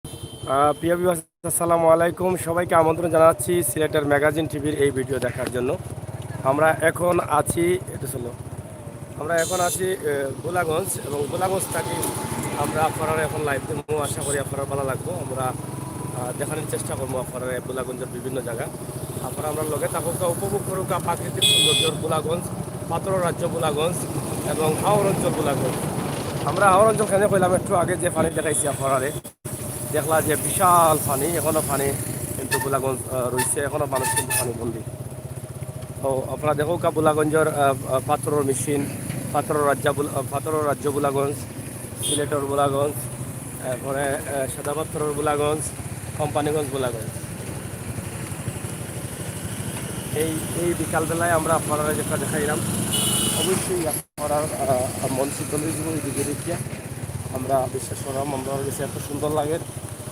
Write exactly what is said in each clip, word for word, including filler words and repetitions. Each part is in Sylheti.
আহ, প্রিয় ভিউয়ার্স, আসসালামু আলাইকুম। সবাইকে আমন্ত্রণ জানাচ্ছি সিলেটের ম্যাগাজিন টিভির এই ভিডিও দেখার জন্য। আমরা এখন আছি, একটু চলো, আমরা এখন আছি, আহ, ভোলাগঞ্জ, এবং ভোলাগঞ্জ থাকি আমরা আপনারারে এখন লাইভ দেবো। আশা করি আপনারার ভালা লাগবো। আমরা, আহ, দেখানির চেষ্টা করবো আপনারারে ভোলাগঞ্জের বিভিন্ন জাগা। আপনারা আমরার লগে থাকউক্কা, উপভোগ করউক্কা প্রাকৃতিক সৌন্দর্যর ভোলাগঞ্জ, পাথরর রাজ্য ভোলাগঞ্জ এবং হাওর অঞ্চল ভোলাগঞ্জ। আমরা হাওর অঞ্চল কেনে কইলাম, একটু আগে যে পানি দেখাইছি আপনারারে, দেখলা যে বিশাল পানি, এখনো পানি কিন্তু ভোলাগঞ্জ, আহ, রইছে, এখনো মানুষ কিন্তু পানি বন্দি। তো আপনারা দেখউক্কা ভোলাগঞ্জর, আহ, আহ, পাথরর মেশিন, পাথরর রাজ্য ভোলা-, আহ, পাথরর রাজ্য ভোলাগঞ্জ, সিলেটর ভোলাগঞ্জ, এরপরে, আহ, সাদা পাথরর ভোলাগঞ্জ, কোম্পানিগঞ্জ ভোলাগঞ্জ। এই, এই বিকালবেলায় আমরা আপনারারে যেটা দেখাইলাম, অবশ্যই আপনারার, আহ, মন শীতল অই যিবো এই ভিডিও দেখিয়া। আমরা বিশ্বাস করলাম, আমরার গেছে এত সুন্দর লাগে।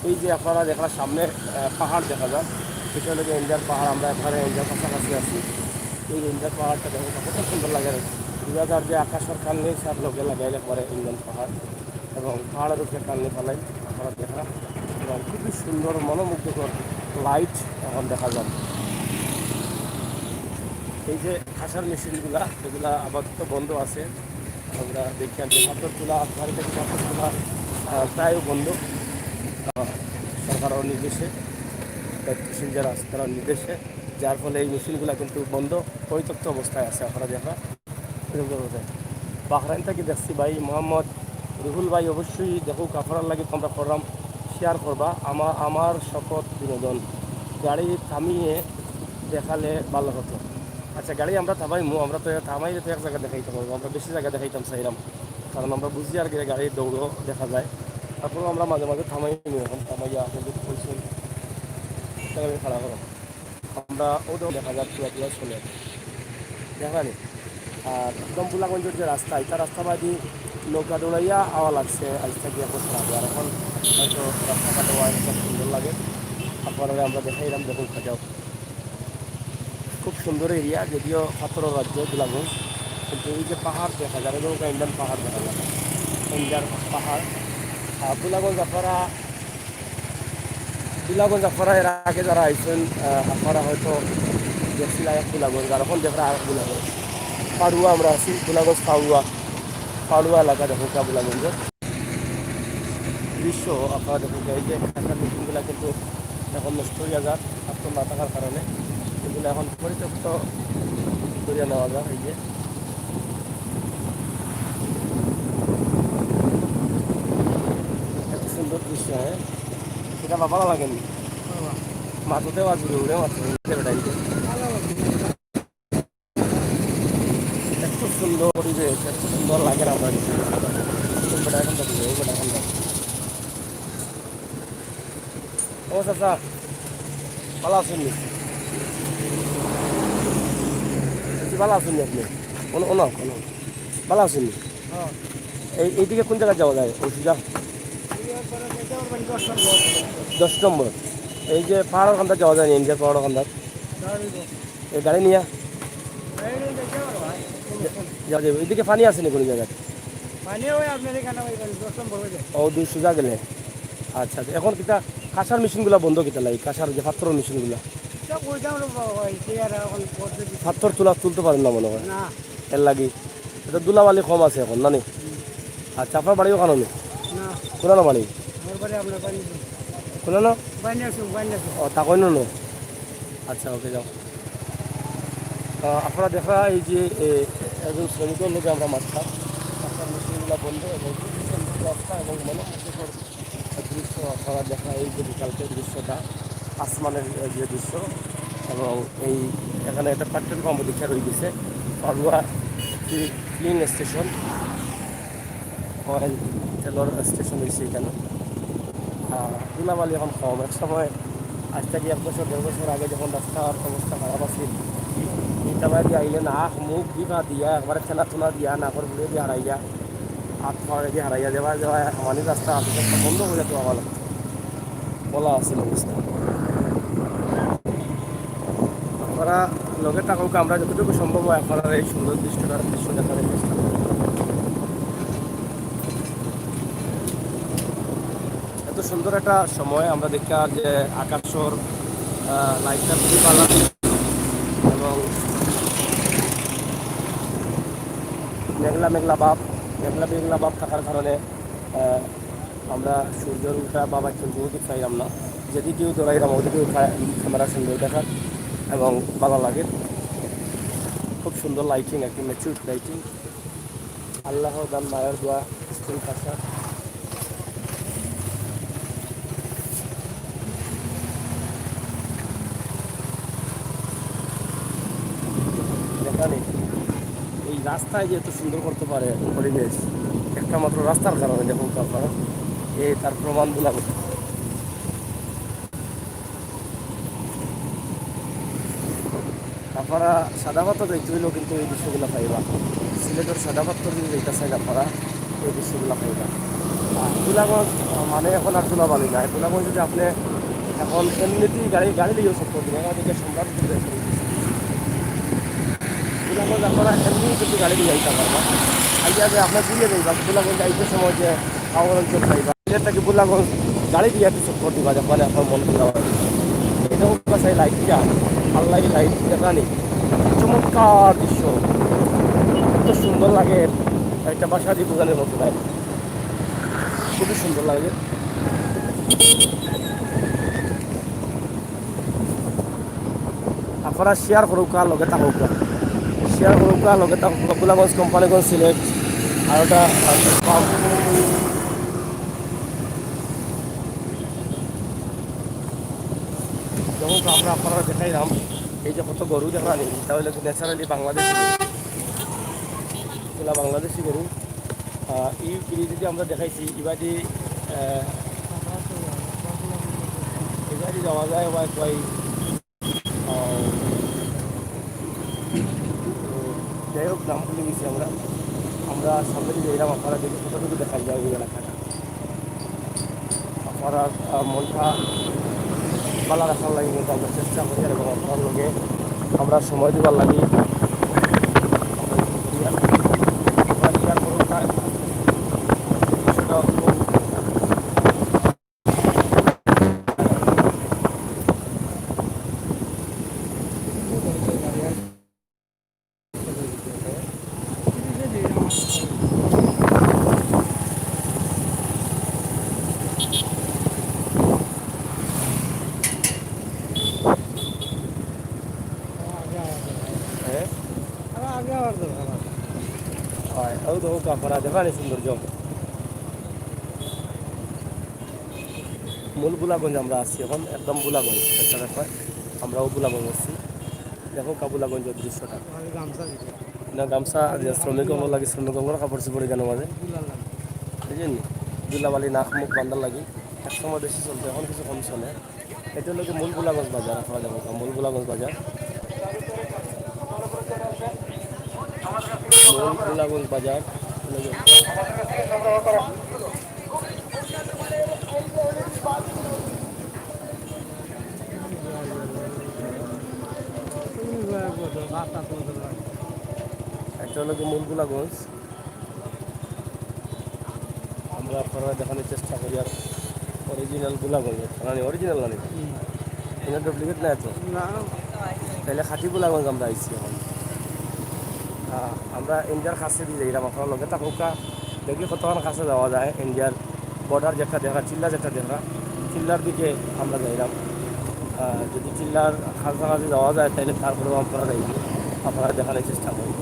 এই যে আপনারা দেখরা সামনে, আহ, পাহাড় দেখা যার, এটা অইলো গিয়া ইন্ডিয়ার পাহাড়। আমরা এখানে ইন্ডিয়ার কাছাকাছি আছি। এই ইন্ডিয়ার পাহাড়টা দেখো কত সুন্দর লাগে। বুঝা যার যে আকাশর কান নেই, সব লগে লাগাইল একবারে ইন্ডিয়ান পাহাড়। এবং পাহাড়র উপরে কান নেই ফালাই আপনারা দেখরা। এবং খুবই সুন্দর মনোমুগ্ধকর লাইট এখন দেখা যার। এই যে খাসার মেশিনগুলা, এগুলা আপাতত বন্ধ আছে। আমরা দেখি আর কি, পাথর তোলা, গাড়ি থেকে পাথর তোলা, আহ, প্রায় বন্ধ, আহ, সরকারের নির্দেশে, ইলেকট্রিশিয়ান যারা আছে তারার নির্দেশে, যার ফলে এই মেশিনগুলা কিন্তু বন্ধ, পরিত্যক্ত অবস্থায় আছে। আপনারা দেখরা এরকম অবস্থায়। বাহরাইন থাকি দেখছি ভাই মোহাম্মদ রুহুল ভাই, অবশ্যই দেখউক্কা, আপনারার লাগি তো আমরা করলাম, শেয়ার করবা। আমার, আমার শপথ বিনোদন, গাড়ি থামিয়ে দেখালে ভালো হতো। আচ্ছা, গাড়ি আমরা থামাইমু, আমরা তো থামাইলে তো এক জাগা দেখাইতাম পারবো, আমরা বেশি জাগা দেখাইতাম চাইলাম, কারণ আমরা বুঝি আর কি গাড়ির দৌড়ও দেখা যায়। তারপরেও আমরা মাঝে মাঝে থামাইমু, এখন থামাইয়া আপনি যদি কইছেন, তাহলে আমি খাড়া করো। আমরা ওটাও দেখা যার পুরা পুরা চলে, দেখা নি। আর একদম ভোলাগঞ্জর যে রাস্তা, এটা রাস্তা বাদি নৌকা দৌড়াইয়া আওয়া লাগছে, আইজ থাকি এক বছর আগে। আর এখন হয়তো রাস্তাঘাট অনেক সুন্দর লাগে, আপনারারে আমরা দেখাইলাম, দেখউক্কা যাও। খুব সুন্দর এরিয়া, যদিও পাথরর রাজ্য ভোলাগঞ্জ, কিন্তু এই যে পাহাড় দেখা যার, এরকম ইন্ডিয়ান পাহাড় দেখা যার, ইন্ডিয়ান পাহাড়। আর ভোলাগঞ্জ আপনারা, ভোলাগঞ্জ আপনারা এর আগে যারা আইছেন, আহ, আপনারা হয়তো দেখছিলা এক ভোলাগঞ্জ, আর এখন দেখরা আর এক ভোলাগঞ্জ। পাড়ুয়া আমরা আছি, ভোলাগঞ্জ পাড়ুয়া, পাড়ুয়া এলাকা দেখউক্কা ভোলাগঞ্জর দৃশ্য। আপনারা দেখউক্কা, এই যে খাসার মেশিনগুলা কিন্তু এখন নষ্ট অইয়া যার, পাথর না থাকার কারণে এগুলা এখন পরিত্যক্ত করিয়া নেওয়া যার। এই যে এত সুন্দর দৃশ্য, হ্যাঁ, এটা বা ভালা লাগেনি? মাথাতেও আজ উড়ে উড়ে মাথা উড়ে বেড়াইতে। এত সুন্দর পরিবেশ, এত সুন্দর লাগে না আপনার কাছে? ওই বেটা এখন দেখো, ওই বেটা এখন দেখো। ও চাচা, ভালা আছইন নি? জি, ভালা আছইন নি আপনি? ওনো, ওনো, ওনো। ভালা আছইন নি? হ্যাঁ। এই, এইদিকে কোন জাগাত যাওয়া যায়? ওই সুজা? এই একবারে যাইতে পারবেন দশ নম্বর। দশ নম্বর। এই যে পাহাড়র কান্দাত যাওয়া যায় নি, ইন্ডিয়ার পাহাড়র কান্দাত? যাওয়া যাইব। এই গাড়ি নিয়া? গাড়ি নিয়া যাইতে পারবো ভাই। যাওয়া যাইব। এইদিকে পানি আছে নি কোনো জাগাত? পানি ওই আপনার এখানে ওই দশ নম্বর অই যায়। ও, দুই সুজা গেলে। আচ্ছা, আচ্ছা। এখন কিতা খাসার মেশিনগুলা বন্ধ কিতা লাগি? খাসার যে পাথরর মেশিনগুলা? সব ওইটা হলো বাবা, ওই যে আর এখন পদ্ধতি। পাথর তুলা, তুলতে পারেন না মনে হয়। না। এর লাগি। এটা ধুলাবালি কম আছে এখন, না নি? হুম। আচ্ছা, আপনার বাড়ি ওখানো নি? না। কোনানো বাড়ি? আমার বাড়ি আপনার বাড়ি। কোনানো? বানিয়াসু, বানিয়াসু। ও, তা কইনো নো? আচ্ছা, ওকে, যাও। আহ, আপনারা দেখরা এই যে, এ, একজন শ্রমিকর লগে আমরা মাতলাম। আপনার মেশিনগুলা বন্ধ এবং খুবই সুন্দর রাস্তা এবং মনোমুগ্ধকর দৃশ্য আপনারা দেখরা, এই যে বিকালকে দৃশ্যটা, আসমানের এই যে দৃশ্য, এবং এই এখানে একটা পেট্রোল পাম্প দেখা রয়ে গেছে, পাড়ুয়া ফিলিং স্টেশন, অয়েল তেলর স্টেশন হয়েছে এখানে। আর ধুলাবালি এখন কম, এক সময় আজ থেকে এক বছর দেড় বছর আগে যখন রাস্তার অবস্থা খারাপ আছিল, ইটা বায়দি আইলে নাক মুখ বিভা দিয়া একবারে ঠেলা ঠুলা দিয়া নাকর বুড়ে দিয়া হারাইয়া, হাত ফাড়ে দিয়া হারাইয়া দেওয়া দেওয়া হামানি রাস্তা আছে, একটা বন্ধ হয়ে যেত আমার বলা আছে অবস্থা। আপনারা লগে থাকুক, আমরা যতটুকু সম্ভব হয় আপনারা এই সুন্দর দৃশ্যটা, দৃশ্য দেখানোর চেষ্টা করব। এত তো সুন্দর একটা সময় আমরা দেখি আর যে আকাশর, আহ, লাইটটা খুবই ভালো এবং মেঘলা মেঘলা ভাব, মেঘলা মেঘলা ভাব থাকার কারণে, আহ, আমরা সূর্যর উল্টা বা পাইছইন বহুত পাইলাম না। যদি কেউ দৌড়াইলাম, ওদিকেও ক্যা-, ক্যামেরা সুন্দর দেখার এবং ভালো লাগে। খুব সুন্দর লাইটিং, একদম ম্যাচিউর লাইটিং। আল্লাহর দান মায়ার দোয়া, স্কুল ভাষা। দেখা নেই। এই রাস্তায় যে এত সুন্দর করতে পারে পরিবেশ, একটা মাত্র রাস্তার কারণে। দেখো আপনারা, এই তার প্রমাণ দিলাম। আপনারা সাদা পাথর যাইতে হইলেও কিন্তু এই দৃশ্যগুলো পাইবা। সিলেটের সাদা পাথর যদি যাইতে চাইন আপনারা, এই দৃশ্যগুলো পাইবা। আর গোলাপগঞ্জ, আহ, মানে এখন আর ধুলাবালি নাই। গোলাপগঞ্জ যদি আপনি এখন এমনিতেই গাড়ি, গাড়ি দিয়েও সব করবেন, এখান থেকে সম্রাট ঘুরে আসবেন। গোলাপগঞ্জ আপনারা এমনিই কিন্তু গাড়ি দিয়ে যাইতে পারবা। আইয়া যে আপনার ঘুরে যাইবা, গোলাপগঞ্জ যাইতে সময় যে পাওয়ার অঞ্চল পাইবা। এটা কি গোলাপগঞ্জ গাড়ি দিয়ে একটু চক্কর দিবা, দেখো, মানে, এখন মন খোলা হয়। এটা হোক বা সেই লাইটটা, আল্লাহ, এই লাইট দেখা নেই, চমৎকার দৃশ্য, এত সুন্দর লাগে, একটা ভাষা দিয়ে বোঝানোর মতো নাই, খুবই সুন্দর লাগে। আপনারা শেয়ার করুক্কা, লগে থাকুক্কা, শেয়ার করুক্কা, লগে থাকুক্কা। গোলাপগঞ্জ, কোম্পানীগঞ্জ, সিলেট, আর ওটা, আহ, ফার্ম। যেমন আমরা আপনারা দেখাইলাম, এই যে কত গরু দেখা নেই, তাহলে তো ন্যাচারালি বাংলাদেশি গরু, এগুলা বাংলাদেশি গরু। আহ, এই গরু যদি আমরা দেখাইছি, ইবাদি, আহ, ইবাদি যাওয়া যায় ওয়াই ওয়াই। আহ, তো যাই হোক, নাম ভুলে গেছি আমরা। আমরা সামনে দিকে এলাম, আপনারা দেখি কতটুকু দেখা যায় ওই এলাকাটা। আপনারা, আহ, মনটা ভালো রাখার লাগি কিন্তু আমরা চেষ্টা করি, আর এবং আপনার লগে আমরা সময় দিবার লাগি। হ্যাঁ? হয়, ওই তো ওটা করা, দেখা নেই সৌন্দর্য। মূল ভোলাগঞ্জ আমরা আছি এখন, একদম ভোলাগঞ্জ, একটা ব্যাপার। আমরাও ভোলাগঞ্জ আছি। দেখো কা ভোলাগঞ্জের দৃশ্যটা। না, গামছা যে শ্রমিক অকল লাগে, শ্রমিক অকল কাপড় চোপড় কেন মাঝে? বুঝলেন নি? ধুলাবালি নাক মুখ বান্ধার লাগি। এক সময় বেশি চলতো, এখন কিছু কম চলে। এটা হলো কি মূল ভোলাগঞ্জ বাজার, আপনারা দেখো, মূল ভোলাগঞ্জ বাজার। মূল ভোলাগঞ্জ বাজার। এটা হলো কি মূল ভোলাগঞ্জ। আমরা আপনারা দেখানোর চেষ্টা করি আর অরিজিনাল ভোলাগঞ্জ, মানে অরিজিনাল না নাকি? হুম। এটা ডুপ্লিকেট না তো? না। তাহলে খাঁটি ভোলাগঞ্জ আমরা আইছি এখন। আহ, আমরা ইন্ডিয়ার কাছে দিয়ে যাইলাম, আপনারা লগে থাকুক্কা, দেখি কতক্ষণ কাছে যাওয়া যায়। ইন্ডিয়ার বর্ডার যেটা দেখা, চিল্লা যেটা দেখা, চিল্লার দিকে আমরা যাইলাম। আহ, যদি চিল্লার কাছাকাছি যাওয়া যায়, তাহলে তারপরে আমরা যাই, আপনারা দেখানোর চেষ্টা করি।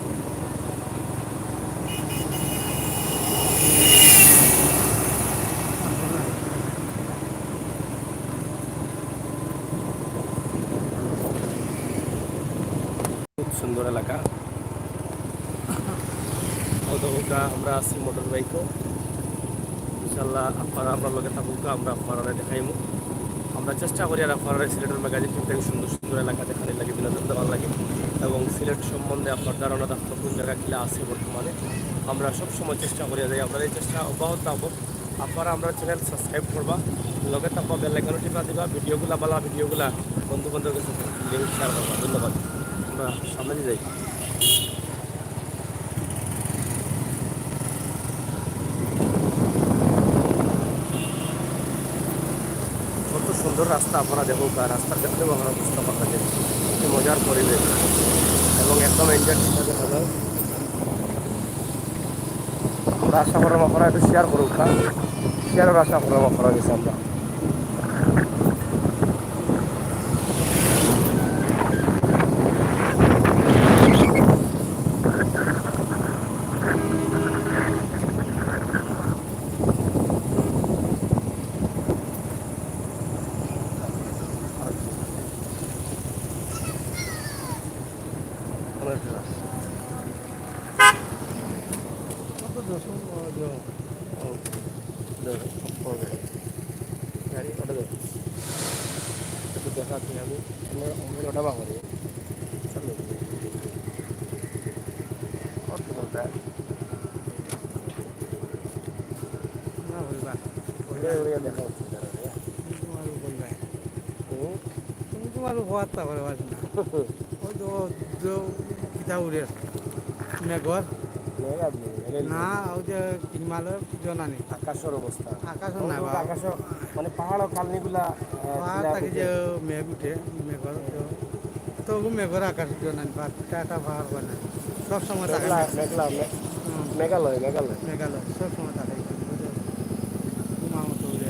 খুব সুন্দর এলাকা। অত আমরা আছি মোটর বাইকও। ইনশাল্লাহ আপনারা আমরার লগে থাকুক্কা, আমরা আপনারারে দেখাইমু। আমরা চেষ্টা করি আর আপনারারে সিলেটের ম্যাগাজিন থেকে সুন্দর সুন্দর এলাকা দেখানোর লাগি, বিনোদন দেওয়ার লাগি, এবং সিলেট সম্বন্ধে আপনার ধারণা থাকতো কোন জায়গা কিলা আছে বর্তমানে। আমরা সব সময় চেষ্টা করি যাই, আপনার এই চেষ্টা অব্যাহত থাকবো। আপনারা আমরার চ্যানেল সাবস্ক্রাইব করবা, লগে থাকবা, বেল আইকন টিপা দিবা, ভিডিওগুলা, ভালা ভিডিওগুলা বন্ধু বান্ধবের কাছে লিংক শেয়ার করবা। ধন্যবাদ। আমরা সামনে দিয়ে যাই। সুন্দর রাস্তা আপনারা দেখউক্কা, রাস্তা দেখলেউ আপনারা বুঝতা পারবা যে কি মজার পরিবেশ এবং একদম এনজয় করতে পারবা। আমরা আশা করলাম আপনারা একটু শেয়ার করউক্কা, শেয়ারর আশা করলাম আপনারা গেছে আমরা। গাড়ি ওটা দেখো। একটু দেখাচ্ছি আমি। আমরা, আমরা ওটা বাবা রে। কত বলতে? না, বলবা। ওটা ওটা দেখা হচ্ছে, দাঁড়া রে। তোমার বলবা। হুম? তুমি তোমার হওয়ার তা করে পারবে না। ওই তো, যে কিতা উড়ে মেঘর। মেঘ আর নেই, রেল না, ওই যে হিমালয় জনানি। আকাশর অবস্থা। আকাশ ওই না তো বা। আকাশ, মানে, পাহাড় ও খালনিগুলা, আহ, পাহাড় টিলা থাকে উঠে। যে মেঘ উঠে, মেঘর তো, তবু মেঘর আকাশ জনানি, পাহাড়, টাটা পাহাড় বানানি। সব সময় থাকে মেঘলা, মেঘ। মেঘলা, মে-, হুম। মেঘালয়, মেঘালয়। মেঘালয়, সব সময় থাকে। তোমার মতো উড়ে।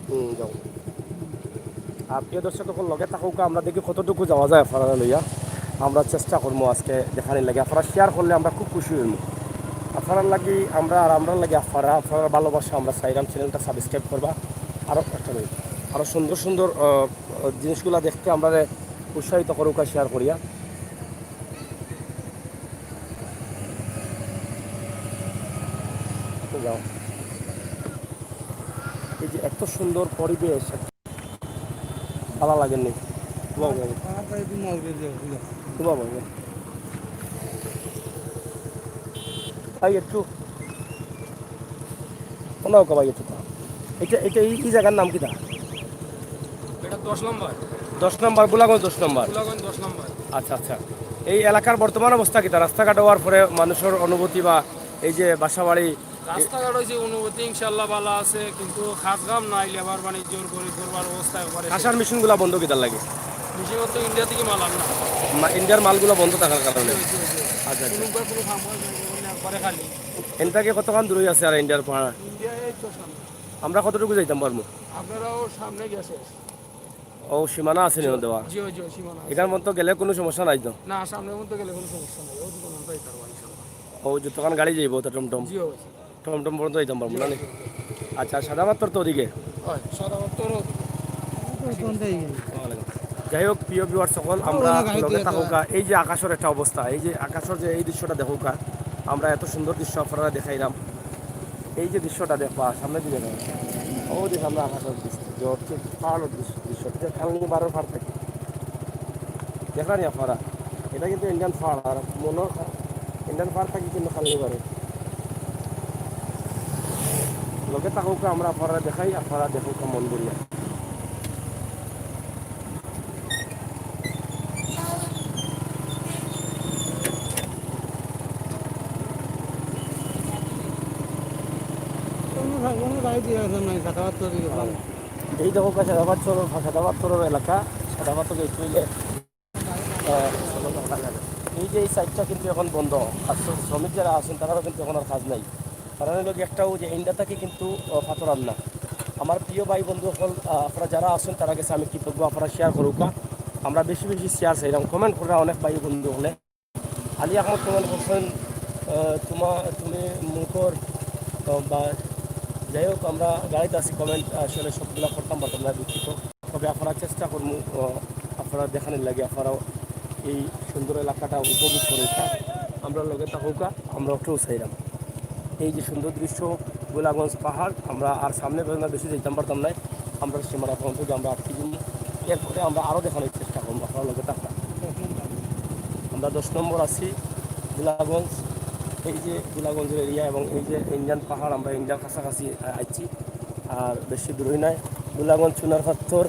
হুম, যাও। আর প্রিয় দর্শক অকল, লগে থাকউক্কা, আমরা দেখি কতটুকু যাওয়া যায় আপনারারে লইয়া। আমরা চেষ্টা করমু আজকে দেখানির লাগি। আপনারা শেয়ার করলে আমরা খুব খুশি অইমু। আপনারার লাগি আমরা আর আমরার লাগি আপনারা, আপনারার ভালোবাসা আমরা চাইরাম। চ্যানেলটা সাবস্ক্রাইব করবা। আরও একটা মিনিট, আরও সুন্দর সুন্দর, আহ, জিনিসগুলা দেখতে আমরারে উৎসাহিত করউক্কা শেয়ার করিয়া। যাও। এই যে এত সুন্দর পরিবেশ, ভালা লাগেনি? তোমার ভালা লাগে? তোমার ভাই, তুমি আউটে যাও, বুঝো। তোমার ভাই? ভাই, একটু, কোন ভাই, একটু? এটা, এটা এই, এই জায়গার নাম কিতা? এটা দশ নম্বর। দশ নম্বর, গোলাগঞ্জ দশ নম্বর। গোলাগঞ্জ দশ নম্বর। আচ্ছা, আচ্ছা। এই এলাকার বর্তমান অবস্থা কিতা? রাস্তাঘাট হওয়ার পরে মানুষের অনুভূতি বা এই যে বাসাবাড়ি, রাস্তাঘাট হইছে উন্নতি ইনশাআল্লাহ ভালা আছে, কিন্তু কাজ কাম নাই, লেবার বাণিজ্যর গরিব গুরবার অবস্থা একবারে শেষ। কাঁসার মেশিনগুলা বন্ধ কিতার লাগি? মেশিন তো ইন্ডিয়া থাকি মাল আনে না। মা-, ইন্ডিয়ার মালগুলা বন্ধ থাকার কারণে? জি, জি, জি। আচ্ছা, আচ্ছা। কোনো একবার কোনো কাম হয় না, মানে একবারে খালি। এন থাকি কতখান দূরই আছে আর ইন্ডিয়ার পাহাড়? ইন্ডিয়া এই তো সামনে। আমরা কতটুকু যাইতাম পারমু? আপনারাও সামনে গেছে। ও, সীমানা আছে নি দেওয়া? জি, জি, সীমানা আছে। এখান পর্যন্ত গেলে কোনো সমস্যা নাই তো? না, সামনে পর্যন্ত গেলে কোনো সমস্যা নাই, ওই দোকান আমরা যাইতে পারবো ইনশাআল্লাহ। ও, যতক্ষণ গাড়ি যাইবো, তো টমটম? জি, অবশ্যই। টমটম পর্যন্ত যাইতাম পারবো না নি? আচ্ছা, সাদা পাথর তো ওদিকে? হয়, সাদা পাথর ওদিকে। যাই হোক, প্রিয় ভিউয়ার্স সকল, আমরা লগে থাকুকা। এই যে আকাশর একটা অবস্থা, এই যে আকাশর যে এই দৃশ্যটা দেখুকা, আমরা এত সুন্দর দৃশ্য আপনারা দেখাইলাম। এই যে দৃশ্যটা দেখবা, সামনের দিকে দেখো, ওই যে সামনে আকাশর দৃশ্য, যে হচ্ছে পাহাড়র দৃশ্য, দৃশ্য, যে খালনি বারো পার থাকে। দেখরা নি আপনারা, এটা কিন্তু ইন্ডিয়ান পাহাড়, আর মনে হয় ইন্ডিয়ান পাহাড় থাকি কিন্তু খালনি বারো। লগে থাকুকা, আমরা আপনারা দেখাই, আপনারা দেখুকা মন ভরিয়া। কোনো গাড়ি দিয়ে আসে নাই, সাদা পাথর দিয়ে গেলাম। এই দেখো, সাদা পাথর, সাদা পাথরর এলাকা, সাদা পাথর এই কইলে, আহ, এই যে এই সাইডটা কিন্তু এখন বন্ধ। আর শ্র-, শ্রমিক যারা আছেন, তারাও কিন্তু এখন আর কাজ নাই। কারণ হলো কি, একটাও যে ইন্ডিয়া থাকি কিন্তু, আহ, পাথর আর না। আমার প্রিয় ভাই বন্ধু সকল, আহ, আপনারা যারা আছেন, তারা গেছে আমি কৃতজ্ঞ, আপনারা শেয়ার করুকা। আমরা বেশি বেশি শেয়ার চাইলাম, কমেন্ট করা অনেক ভাই বন্ধু হলে। আলী আহমদ কমেন্ট করছেন, আহ, তোমা-, তুমি মুখর, আহ, বা যাই হোক, আমরা গাড়িতে আছি, কমেন্ট আসলে সবগুলা করতাম পারতাম না, দুঃখিত। তবে আপনারা চেষ্টা করমু, আহ, আপনারা দেখানির লাগি, আপনারাও এই সুন্দর এলাকাটা উপভোগ করুকা, আমরা লগে থাকুকা, আমরা একটু চাইলাম। এই যে সুন্দর দৃশ্য, গোলাগঞ্জ পাহাড়, আমরা আর সামনে পর্যন্ত বেশি যাইতাম পারতাম না, আমরা সীমানা পর্যন্ত গিয়া আমরা আটকি যাইমু। এরপরে আমরা আরও দেখানোর চেষ্টা করবো, আপনারা লগে থাকবা। আমরা দশ নম্বর আছি গোলাগঞ্জ, এই যে গোলাগঞ্জর এরিয়া এবং এই যে ইন্ডিয়ান পাহাড়, আমরা ইন্ডিয়ার কাছাকাছি আ-, আইছি, আর বেশি দূরই নাই। গোলাগঞ্জ চুনার পাথর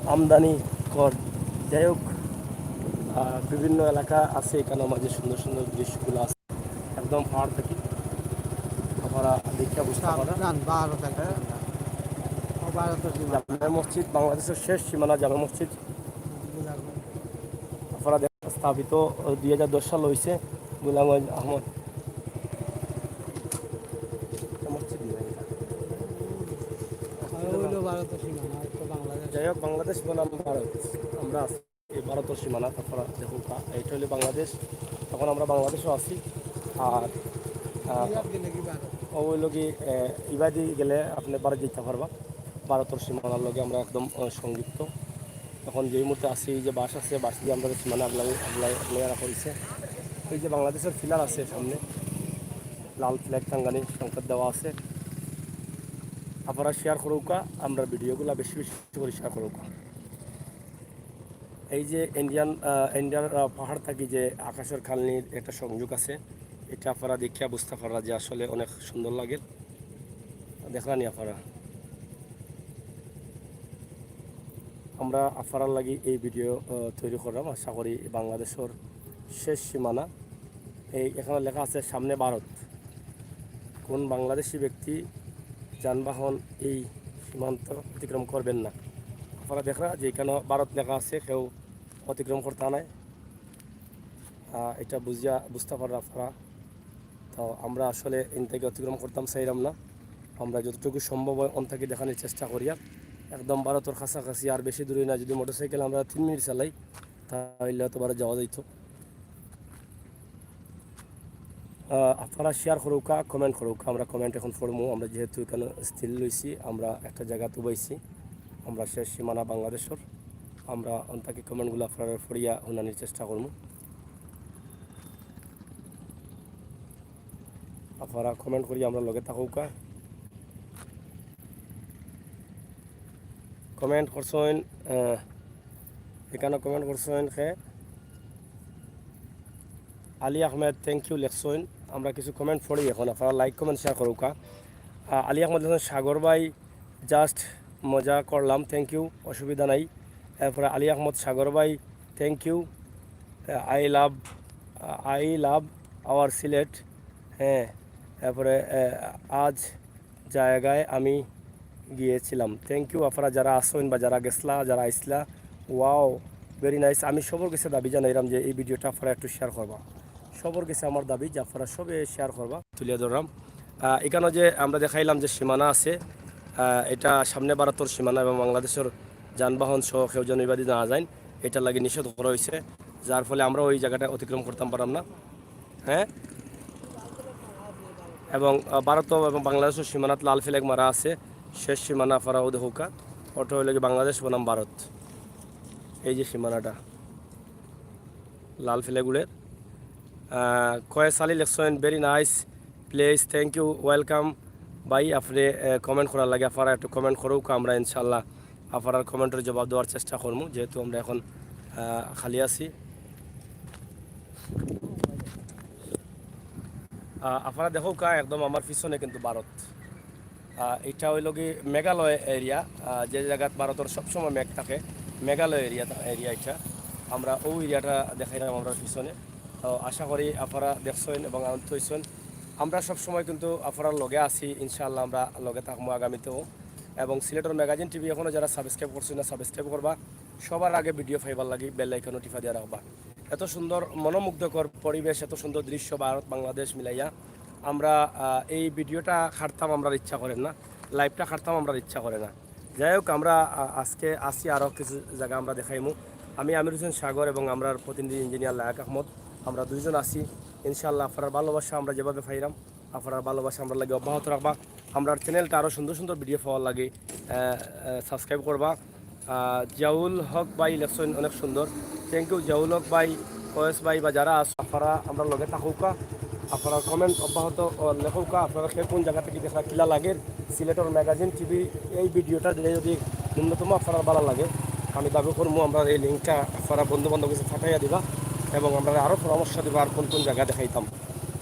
আমদানি কর, যাই হোক, আহ, বিভিন্ন এলাকা আছে এখানে, মাঝে সুন্দর সুন্দর দৃশ্যগুলো আছে। একদম পাহাড় থাকি। আপনারা দেখিয়া বুঝতা পাররা। সাবধান, ভারত একদম। ও, ভারতর সীমা। জামে মসজিদ, বাংলাদেশর শেষ সীমানা জামে মসজিদ। আপনারা দেখরা স্থাপিত দুই হাজার দশ সাল অইছে গোলাম আহমদ। মসজিদ নাই। আর অইলো ভারতর সীমানা, আর তো বাংলাদেশ। যাই হোক, বাংলাদেশ বনাম ভারত, আমরা আছি এই ভারতর সীমানা। তারপরে দেখো কা-, এইটা অইলো বাংলাদেশ, এখন আমরা বাংলাদেশো আছি। আর, আহ, ইয়াত গেলে কি ভারত? ও অইলো কি, আহ, ইবাদি গেলে আপনে ভারত যাইতা পারবা। ভারতর সীমানার লগে আমরা একদম, আহ, সংযুক্ত। এখন যেই মুহূর্তে আছি, এই যে বাস আছে, বাস দিয়া আমরা সীমানা আগলাই, আগলাই, আগলাই রাখা অইছে। এই যে বাংলাদেশর flag আছে সামনে, লাল flag টাঙ্গানি সংকেত দেওয়া আছে। আপনারা share করউক্কা, আমরার video গুলা বেশি বেশি করি share করউক্কা। এই যে Indian, আহ, Indian, আহ, পাহাড় থাকি যে আকাশর কালনির একটা সংযোগ আছে, এটা আপনারা দেখিয়া বুঝতা পাররা যে আসলে অনেক সুন্দর লাগে। দেখরা নি আপনারা, আমরা আপনারার লাগি এই video, আহ, তৈরি করলাম। আশা করি বাংলাদেশর শেষ সীমানা। এই এখানে লেখা আছে সামনে ভারত, কোন বাংলাদেশি ব্যক্তি যানবাহন এই সীমান্ত অতিক্রম করবেন না। আপনারা দেখরা যে এখানে ভারত লেখা আছে, কেউ অতিক্রম করতা নায়। আহ, এটা বুঝিয়া, বুঝতা পাররা আপনারা। তো আমরা আসলে ইন থাকি অতিক্রম করতাম চাইরাম না। আমরা যতটুকু সম্ভব অয় অন থাকি দেখানির চেষ্টা করিয়ার। একদম ভারতর কাছাকাছি, আর বেশি দূরে না। যদি motorcycle আমরা তিন মিনিট চালাই, তাইলে হয়তো ভারত যাওয়া যাইতো। আহ, আপনারা share করউক্কা, comment করউক্কা। আমরা comment এখন পড়মু। আমরা যেহেতু এখানে স্থির লইছি, আমরা একটা জাগাত উবাইছি, আমরা শেষ সীমানা বাংলাদেশর। আমরা অন থাকি comment গুলা আপনারারে পড়িয়া হুনানির চেষ্টা করমু। আপনারা comment করি আমরার লগে থাকউক্কা। Comment করছইন, আহ, এখানে comment করছইন কে? আলী আহমেদ, thank you লেখছইন। আমরা কিছু comment পড়ি এখন, আপনারা like, comment, share করউক্কা। আহ, আলী আহমেদ লেখছইন, "সাগর ভাই, just মজা করলাম, thank you, অসুবিধা নাই।" এরপরে আলী আহমদ, "সাগর ভাই, thank you, I love, I love our Sylhet." হ্যাঁ, এরপরে, আহ, আজ জায়গায় আমি গিয়েছিলাম। Thank you, আপনারা যারা আছইন বা যারা গেছলা, যারা আইছলা, wow, very nice। আমি সবর গেছে দাবি জানাইরাম যে এই video টা আপনারা একটু share করবা। সবর গেছে আমার দাবি যে আপনারা সবে share করবা। তুলিয়া ধরলাম। আহ, এখানে যে আমরা দেখাইলাম যে সীমানা আছে, আহ, এটা সামনে ভারতর সীমানা এবং বাংলাদেশর যানবাহন সহ কেউ যেন ইবাদি না যাইন, এটার লাগি নিষেধ করা অইছে, যার ফলে আমরা ওই জাগাটা অতিক্রম করতাম পারলাম না। হ্যাঁ, এবং, আহ, ভারত এবং বাংলাদেশর সীমানাত লাল flag মারা আছে। শেষ সীমানা আপনারা অউ দেখউক্কা, ওটা অইলো কি বাংলাদেশ বনাম ভারত। এই যে সীমানাটা লাল flag উড়ের। আহ, কয়েস আলী লেখছইন, "Very nice place, thank you, welcome।" ভাই, আপনে, আহ, comment করার লাগি, আপনারা একটু comment করউক্কা, আমরা ইনশাআল্লাহ আপনারার comment এর জবাব দেওয়ার চেষ্টা করমু, যেহেতু আমরা এখন, আহ, খালি আছি। আহ, আপনারা দেখউক্কা, একদম আমার পিছনে কিন্তু ভারত। আহ, এটা অইলো কি মেঘালয় area, আহ, যে জাগাত ভারতর সবসময় মেঘ থাকে, মেঘালয় area, area এটা। আমরা ওই area টা দেখাইলাম আমরার পিছনে। তো আশা করি আপনারা দেখছইন এবং আনন্দিত অইছইন। আমরা সবসময় কিন্তু আপনারার লগে আছি, ইনশাআল্লাহ আমরা লগে থাকমু আগামীতেও। এবং সিলেটর Magazine TV এখনো যারা subscribe করছইন না, subscribe করবা। সবার আগে video পাইবার লাগি bell icon ও টিপা দিয়া রাখবা। এত সুন্দর মনোমুগ্ধকর পরিবেশ, এত সুন্দর দৃশ্য ভারত বাংলাদেশ মিলাইয়া। আমরা, আহ, এই video টা ছাড়তাম আমরার ইচ্ছা করে না, live টা ছাড়তাম আমরার ইচ্ছা করে না। যাই হোক, আমরা, আহ, আজকে আছি আরও কিছু জাগা আমরা দেখাইমু। আমি আমির হোসেন সাগর এবং আমরার প্রতিনিধি engineer লায়েক আহমদ, আমরা দুইজন আছি। ইনশাআল্লাহ আপনারার ভালোবাসা আমরা যেভাবে পাইরাম, আপনারার ভালোবাসা আমরার লাগি অব্যাহত রাখবা। আমরার channel টা আরও সুন্দর সুন্দর video পাওয়ার লাগি, আহ, আহ, subscribe করবা। আহ, জিয়াউল হক ভাই লেখছইন অনেক সুন্দর, thank you জিয়াউল হক ভাই, কয়েস ভাই বা যারা আছো আপনারা আমরার লগে থাকউক্কা, আপনারার comment অব্যাহত, আহ, লেখউক্কা, আপনারা কে কোন জাগা থাকি দেখরা কিলা লাগের। সিলেটর Magazine TV এই video টা দিলে যদি ন্যূনতম আপনারার ভালা লাগে, আমি দাবি করমু আমরার এই link টা আপনারা বন্ধু বান্ধব গেছে পাঠাইয়া দিবা এবং আমরারে আরও পরামর্শ দিবা আর কোন কোন জাগা দেখাইতাম।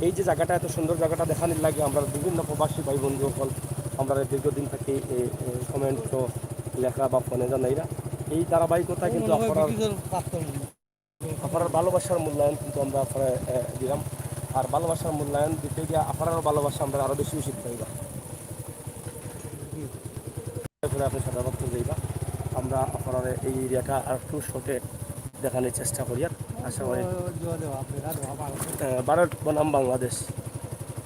এই যে জাগাটা, এত সুন্দর জাগাটা দেখানির লাগি আমরার বিভিন্ন প্রবাসী ভাই বন্ধু অকল আমরারে দীর্ঘদিন থাকি এই, এই comment ও লেখা বা phone এ জানাইরা। এই ধারাবাহিকতা কিন্তু আপনারার, আপনারার ভালোবাসার মূল্যায়ন কিন্তু আমরা আপনারারে, এ, দিলাম। আর ভালোবাসার মূল্যায়ন দিতে গিয়া আপনারারও ভালোবাসা আমরা আরো বেশি বেশি দিতে হইবা। এরপরে আপনি সাদা পাথর যাইবা, আমরা আপনারা এই এরিয়াটা আর একটু শর্টে দেখানোর চেষ্টা করি। আর আশা করি আহ, ভারত বনাম বাংলাদেশ।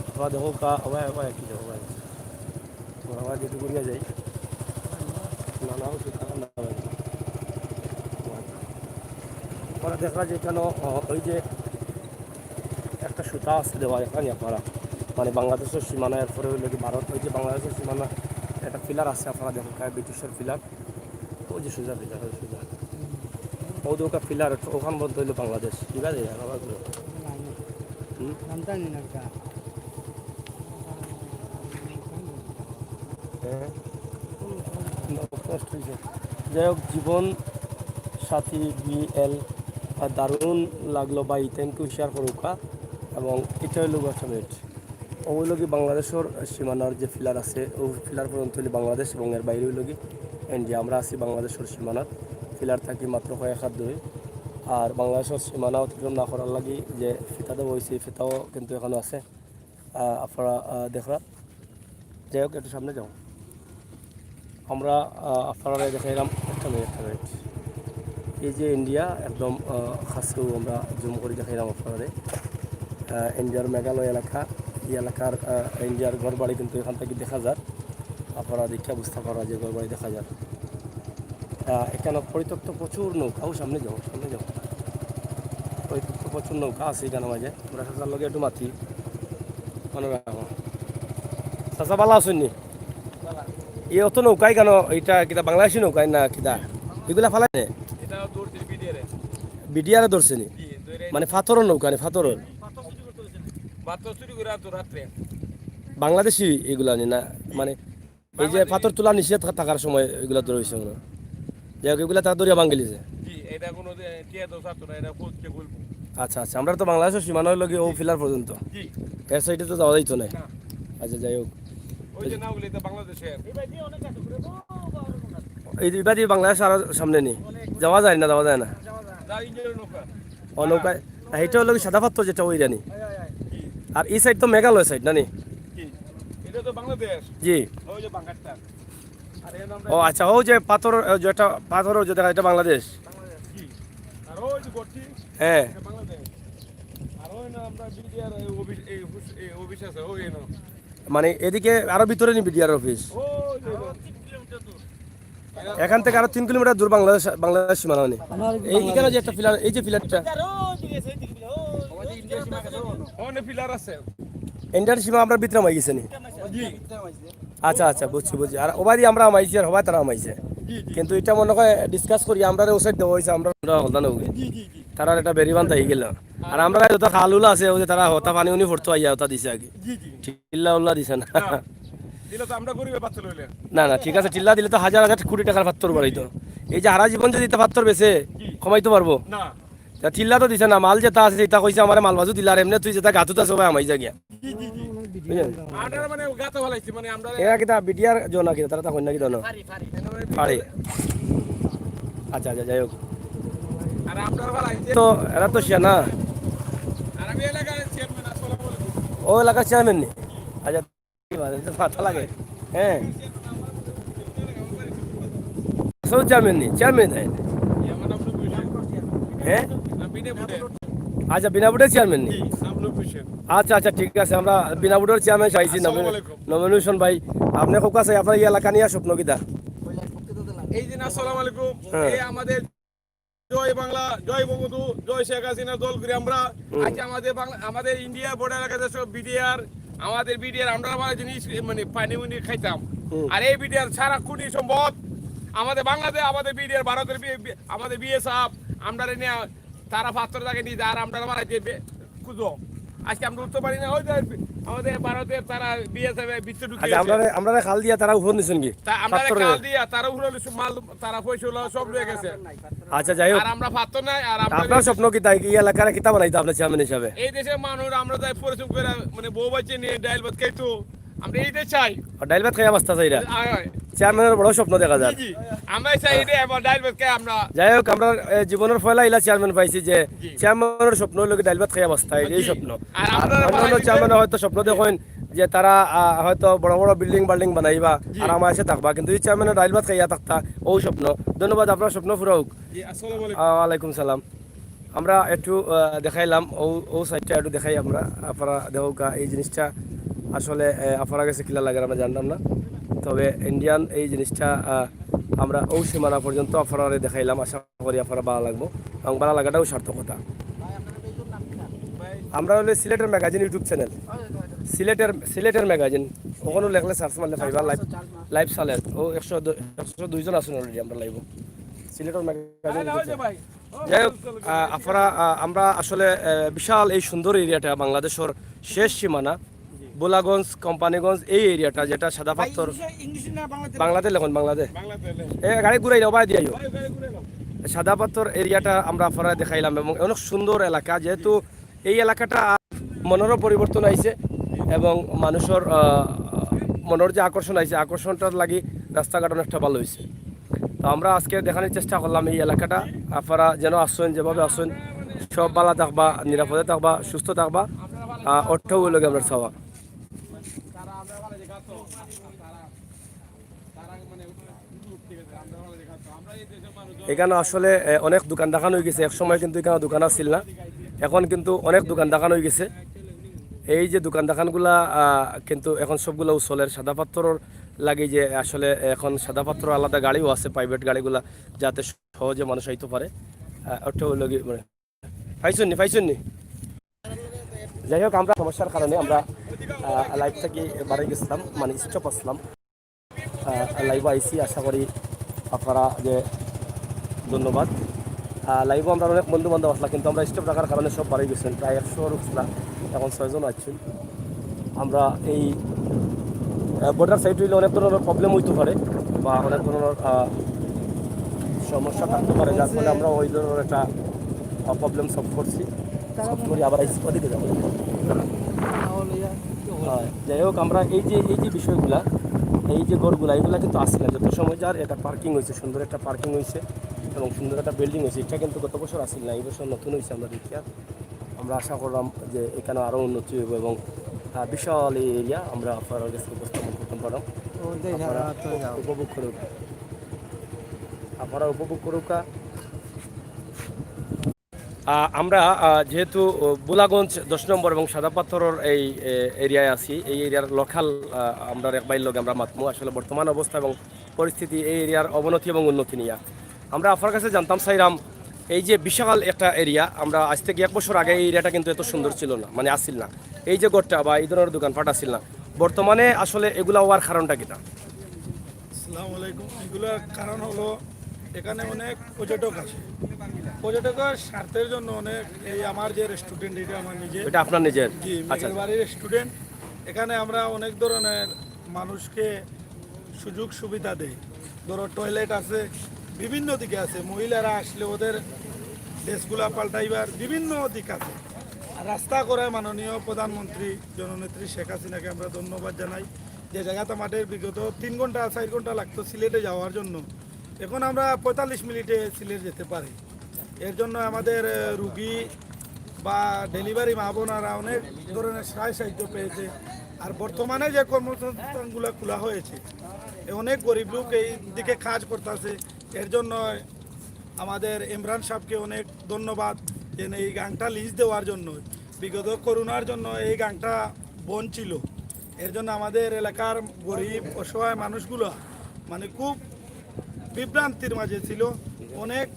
আপনারা দেখো কা ওয়া ওয়া কি দেখো ভাই। তো আমরা যেটু করিয়া যাই, না না ওষুধ খাওয়া না হয়। ওরা দেখা যায় কেন, আহ, ওই যে একটা সুতা আছে দেওয়া এখানে আপনারা, মানে বাংলাদেশের সীমানা, এরপরে হইলো কি ভারত, ওই যে বাংলাদেশের সীমানা একটা পিলার আছে, আপনারা দেখো, ব্রিটিশের পিলার, ওই যে সোজা পিলার, ওই সোজা, ওই যে ওটা পিলার, ওখান বলতে হইলো বাংলাদেশ, ঠিক আছে? আবার ঘুরো। হুম? হ্যাঁ। যাই হোক, জীবন সাথী বিএল, দারুণ লাগলো ভাই, থ্যাংক ইউ, শেয়ার করুকা। এবং এটা হইলো গো একটা মিনিট, ও হইলো কি বাংলাদেশের সীমানার যে পিলার আছে, ও পিলার পর্যন্ত হইলো বাংলাদেশ এবং এর বাইরে হইলো কি ইন্ডিয়া। আমরা আছি বাংলাদেশের সীমানার, পিলার থাকি মাত্র কয়েক হাত দূরে। আর বাংলাদেশের সীমানা অতিক্রম না করার লাগি যে ফিতা দেওয়া হয়েছে, এই ফিতাও কিন্তু এখনো আছে। আহ, আপনারা, আহ, দেখরা। যাই হোক, একটু সামনে যাও। আমরা, আহ, আপনারা দেখাইলাম, একটা মিনিট, একটা মিনিট। এই যে ইন্ডিয়া একদম, আহ, কাছেও আমরা জুম করে দেখাইলাম আপনারা। আহ, ইন্ডিয়ার মেঘালয় এলাকা, এই এলাকার, আহ, ইন্ডিয়ার ঘর বাড়ি কিন্তু এখান থেকে দেখা যায়। আপনারা দেখে বুঝতে পারা যে ঘর বাড়ি দেখা যায়। আহ, এখানে পরিত্যক্ত প্রচুর নৌকা, ও সামনে যাও, সামনে যাও। পরিত্যক্ত প্রচুর নৌকা আছে এখানে মাঝে। আমরা চাচার লগে একটু মাতি। মনে রাখো। চাচা, ভালা আছইন নি? এই অত নৌকাই কেন? এটা কিতা বাংলাদেশি নৌকাই না কিতা? এগুলা ফালাই নে? এটা ধরছে বিডিআর এ। বিডিআর এ ধরছে নি? জি, ধরে মানে পাথরর নৌকা নি, পাথরর? পাথর চুরি করে আনতো রাত্রে। বাংলাদেশি এগুলা নি না? মানে এই যে পাথর তুলা নিষেধ থা-, থাকার সময় এগুলা ধরে হইছে মনে হয়। যাই হোক, এগুলা তারা ধরিয়া ভাঙ্গিলিছে। জি, এটা কোনো যে টিয়া তো ছাড়তো না, এটা কোচকে বলবো। আচ্ছা, আচ্ছা, আমরা তো বাংলাদেশের সীমানা হইলো গিয়ে ও পিলার পর্যন্ত। জি। এর সাইডে তো যাওয়া যাইতো না। না। আচ্ছা, যাই হোক। ওই যে না হলে এটা বাংলাদেশের। এই বাদি বাংলাদেশ আরো সামনে নি। যাওয়া যায় না, যাওয়া যায় না। যা ইঞ্জিনের নৌকা। ও নৌকায়, না, এটা হলো কি সাদা পাথর যেটা ওই ইরানি। জি। আর এই সাইড তো মেঘালয় সাইড, না নি? জি। এটা তো বাংলাদেশ। জি। ওই যে বাংলাদেশটা। আর এর নামটা ও আচ্ছা, ও যে পাথর, ও যেটা পাথর, ও যে দেখা, এটা বাংলাদেশ। বাংলাদেশ, জি। আর ওই যে গর্তি, হ্যাঁ। এটা বাংলাদেশ। আর ওই না আমরা বিডিআর এই অফিস, এই অফিস, এই অফিস আছে, ওই না। মানে এদিকে আরো ভিতরে নি বিডিআর অফিস? ওই যে, এখান থেকে আরো তিন কিলোমিটার দূর বাংলাদেশ, বাংলাদেশ সীমানা মানে। এই এখানে যে একটা পিলার, এই যে পিলারটা। ওখানে পিলার আছে। ইন্ডিয়ার সীমা আমরা ভিতরে মাই গেছে নি? জি। আচ্ছা, আচ্ছা, বুঝছি, বুঝছি। আর ওবাদি আমরা মাইছি আর হবাই তারা মাইছে। জি, জি। কিন্তু এটা মনে হয় ডিসকাস করি, আমরা ও সাইড দেওয়া হয়েছে, আমরা হলদা নেব। জি, জি, জি। তারার একটা বেরিবান তাই গেল। আর আমরা যত খালুলা আছে, ওই যে তারা হতা পানি উনি পড়তো আইয়া হতা দিছে আগে। জি, জি। টিল্লা উল্লা দিছে না। না। দিলে তো আমরা গরিবে পাত্র হইলে। না, না, ঠিক আছে, টিল্লা দিলে তো হাজার হাজার কোটি টাকার পাত্তর বাড়াইতো। এই যে হারা জীবন যদি এটা পাত্তর বেচে, জি। কমাইতে পারবো? না। তা টিল্লা তো দিছে না, মাল যেটা আছে, এটা কইছে আমারে মাল বাজু দিলা, আর এমনি তুই যেটা গাতুত আছে, ভাই, আমাই যা গিয়া। জি, জি, জি। বুঝলেন? আমরা মানে গাতা ফালাইছি, মানে আমরা এরা কিতা বিডিআর জনা কিতা, তারা তা কইন না কিতা না? ফাড়ি, ফাড়ি। ফাড়ি। আচ্ছা, আচ্ছা, যাই হোক। আর আমরা ফালাইছি। তো এরা তো শিয়া না। আর আমি এলাকার চেয়ারম্যান, আসসালামু আলাইকুম। ও এলাকার চেয়ারম্যান নি? আচ্ছা, কি বলে, তো মাথা লাগে। হ্যাঁ। আসলে চেয়ারম্যান নি, চেয়ারম্যান তাই। হ্যাঁ? আচ্ছা, বিনা ভোটে চেয়ারম্যান নি? আচ্ছা, আচ্ছা, ঠিক আছে, আমরা বিনা ভোটের চেয়ারম্যান চাইছি। আসসালামু আলাইকুম। নমিনেশন ভাই, আপনি খুব কাছে, আপনার এই এলাকা নিয়ে স্বপ্ন কিতা? এই দিন আসসালামু আলাইকুম। হ্যাঁ। এই আমাদের জয় বাংলা, জয় বঙ্গবন্ধু, জয় শেখ হাসিনা দল করি আমরা। হুম। আজকে আমাদের বাংলা, আমাদের ইন্ডিয়া বর্ডার এলাকাতে সব বিডিআর, আমাদের বিডিআর আমরা আবার জিনিস মানে পানি উনি খাইতাম। হুম। আর এই বিডিআর সারা কোটি সম্পদ আমাদের বাংলাদেশ, আমাদের বিডিআর ভারতের বি-, বি-, আমাদের বিএসএফ, আমরা নিয়ে তারা পাত্র জায়গায় নিয়ে যায়, আর আমরা বাড়াইতে বে-, খুঁজো। আজকে আমরা উঠতে পারি না, ওই যে আমাদের ভারতের তারা বিএসএফ এ ভিতরে ঢুকে আচ্ছা, গেছে। আমরা, আমরা খাল দিয়া তারা উপর নিছেন কি? তা আমরা পাত্র খাল দিয়া তারা উপরে নিছে, মাল, তারা পয়সা হলো সব নিয়ে গেছে। আচ্ছা, যাই হোক। আর আমরা পাত্র নাই, আর আমরা আপনার স্বপ্ন কি তাই? এই এলাকার কিতা বানাইতো আপনার চেয়ারম্যান হিসাবে? এই দেশের মানুষ আমরা যাই পরিশ্রম করে, মানে, বউ বাচ্চা নিয়ে ডাইল ভাত খাইতো, আমরা এইটাই চাই। আর ডাইল ভাত খাইয়া বাঁচতা চাইরা? আয়, আয়। চেয়ারম্যানের বড় স্বপ্ন দেখা যায়। জি, আমরা চাই এটা এবার ডাইল ভাত খাই আমরা। যাই হোক, আমরা এ, জীবনের পয়লা ইলা চেয়ারম্যান পাইছি যে জি। চেয়ারম্যানের স্বপ্ন হইল কি ডাইল ভাত খাইয়া বস্তা, এই জি। স্বপ্ন। আর আর আপনারা অন্যান্য বানাইছেন। চেয়ারম্যানে হয়তো স্বপ্ন দেখেন যে তারা আহ, হয়তো বড় বড় বিল্ডিং বাল্ডিং বানাইবা জি। আর আমার এসে থাকবা, কিন্তু এই চেয়ারম্যানের ডাইল ভাত খাইয়া থাকতা, ও স্বপ্ন। ধন্যবাদ, আপনার স্বপ্ন পুরা হোক। জি, আসসালামু আলাইকুম। আহ, ওয়ালাইকুম সালাম। আমরা একটু আহ, দেখাইলাম ও ও সাইডটা একটু দেখাই আমরা। আপনারা দেখুকা এই জিনিসটা আসলে আহ, আপনারা গেছে কিলা লাগে আমরা জানতাম না, তবে ইন্ডিয়ান এই জিনিসটা আহ, আমরা ও সীমানা পর্যন্ত আপনারা দেখাইলাম। আশা করি আপনারা ভালো লাগবো এবং ভালো লাগাটাও সার্থকতা। আমরা হলো সিলেটের ম্যাগাজিন ইউটিউব চ্যানেল, সিলেটের সিলেটের ম্যাগাজিন, ওখানে লেখলে সার্চ মারলে পাইবা। লাইভ লাইভ চালের ও একশো একশো দুই জন আছেন অলরেডি আমরা লাইভও সিলেটের ম্যাগাজিন ইউটিউব চ্যানেল। যাই হোক, আহ, আপনারা আহ, আমরা আসলে আহ, বিশাল এই সুন্দর এরিয়াটা, বাংলাদেশের শেষ সীমানা, ভোলাগঞ্জ, কোম্পানিগঞ্জ, এই এরিয়াটা যেটা সাদা পাথর, বাংলাদেশ লেখন বাংলাদেশ। এ গাড়ি ঘুরাই দাও, বাই দিয়ে আইও। সাদা পাথর এরিয়াটা আমরা আপনারা দেখাইলাম এবং অনেক সুন্দর এলাকা, যেহেতু এই এলাকাটা মনেরও পরিবর্তন আইছে এবং মানুষের আহ, মনের যে আকর্ষণ আইছে, আকর্ষণটার লাগি রাস্তাঘাট অনেকটা ভালো হয়েছে। তো আমরা আজকে দেখানোর চেষ্টা করলাম এই এলাকাটা, আপনারা যেন আসছেন, যেভাবে আসছেন, সব ভালো থাকবা, নিরাপদে থাকবা, সুস্থ থাকবা। আহ, অর্থ হইল গিয়ে আমরা চাওয়া। এখানে আসলে এ, অনেক দোকান দেখানো হয়ে গেছে। এক সময় কিন্তু এখানে দোকান আছিল না, এখন কিন্তু অনেক দোকান দেখানো হয়ে গেছে। এই যে দোকান দেখানগুলা আহ, কিন্তু এখন সবগুলা চলের সাদা পাথরর লাগে, যে আসলে এখন সাদা পাথর আলাদা গাড়িও আছে, প্রাইভেট গাড়িগুলা, যাতে সহজে মানুষ আইতে পারে। আহ, ওটা হইল কি মানে পাইছুন নি, পাইছুন নি? যাই হোক, আমরা সমস্যার কারণে আমরা লাইভ থেকে বাড়ি গেছিলাম, মানে স্টপ আসলাম। লাইভে আইছি, আশা করি আপনারা যে ধন্যবাদ। লাইভে আমরা অনেক বন্ধু বান্ধব আসলাম, কিন্তু আমরা স্টপ রাখার কারণে সব বাড়ি গেছেন, প্রায় একশো আসলাম, এখন ছয়জন আছেন। আমরা এই বর্ডার সাইড হইলে অনেক ধরনের প্রবলেম হইতে পারে বা অনেক ধরনের আহ, সমস্যা থাকতে পারে, যার ফলে আমরা ওই ধরনের একটা প্রবলেম সলভ করছি। সলভ করি আবার আইসি ওদিকে যাবো। হ্যাঁ, যাই হোক, আমরা এই যে এই যে বিষয়গুলা, এই যে ঘরগুলা, এগুলা কিন্তু আসিল না। যত সময় যার এটা পার্কিং হয়েছে, সুন্দর একটা পার্কিং হয়েছে এবং সুন্দর একটা বিল্ডিং হয়েছে। এটা কিন্তু গত বছর আসিল না, এই বছর নতুন হয়েছে। আমরা দেখি আর আমরা আশা করলাম যে এখানে আরও উন্নতি হইব এবং আহ, বিশাল এই এরিয়া আমরা আপনার কাছে উপস্থাপন করতে পারলাম। আপনারা উপভোগ করুক, আপনারা উপভোগ করুক। আহ, আমরা আহ, যেহেতু আহ, ভোলাগঞ্জ দশ নম্বর এবং সাদা পাথরর এই এ, এরিয়ায় আছি, এই এরিয়ার লোকাল আমরা এক ভাইর লগে আমরা মাতমু আসলে বর্তমান অবস্থা এবং পরিস্থিতি, এই এরিয়ার অবনতি এবং উন্নতি নিয়ে। আমরা আপনার কাছে জানতাম চাইরাম, এই যে বিশাল একটা এরিয়া, আমরা আজ থেকে এক বছর আগে এই এরিয়াটা কিন্তু এত সুন্দর ছিল না, মানে আসিল না। এই যে ঘরটা বা এই ধরনের দোকানপাট আসিল না, বর্তমানে আসলে এগুলা হওয়ার কারণটা কিতা? আসসালামু আলাইকুম। এগুলোর কারণ হলো এখানে অনেক পর্যটক আসে। পর্যটকের স্বার্থের জন্য অনেক, এই আমার যে রেস্টুরেন্ট, এটা আমার নিজের, এটা আপনার নিজের? জি, আচ্ছা। মেঘের বাড়ি রেস্টুরেন্ট। এখানে আমরা অনেক ধরনের মানুষকে সুযোগ সুবিধা দেই। ধরো, টয়লেট আছে, বিভিন্ন দিকে আছে, মহিলারা আসলে ওদের ড্রেসগুলা পাল্টাইবার বিভিন্ন দিক আছে। আর রাস্তা করে মাননীয় প্রধানমন্ত্রী জননেত্রী শেখ হাসিনাকে আমরা ধন্যবাদ জানাই, যে জায়গাতে আমাদের বিগত তিন ঘন্টা, চার ঘন্টা লাগতো সিলেটে যাওয়ার জন্য, এখন আমরা পঁয়তাল্লিশ মিনিটে সিলেট যেতে পারি। এর জন্য আমাদের আহ, রুগী বা ডেলিভারি মা বোনারা অনেক ধরনের সাহায্য সাহায্য পেয়েছে। আর বর্তমানে যে কর্মসংস্থানগুলো খোলা হয়েছে, এ অনেক গরিব লোক এই দিকে কাজ করতেছে। এর জন্য আমাদের ইমরান সাহেবকে অনেক ধন্যবাদ, যে এই গাংটা লিজ দেওয়ার জন্য। বিগত করোনার জন্য এই গাংটা বন্ধ ছিল। এর জন্য আমাদের এলাকার গরিব অসহায় মানুষগুলো মানে খুব বিভ্রান্তির মাঝে ছিল। অনেক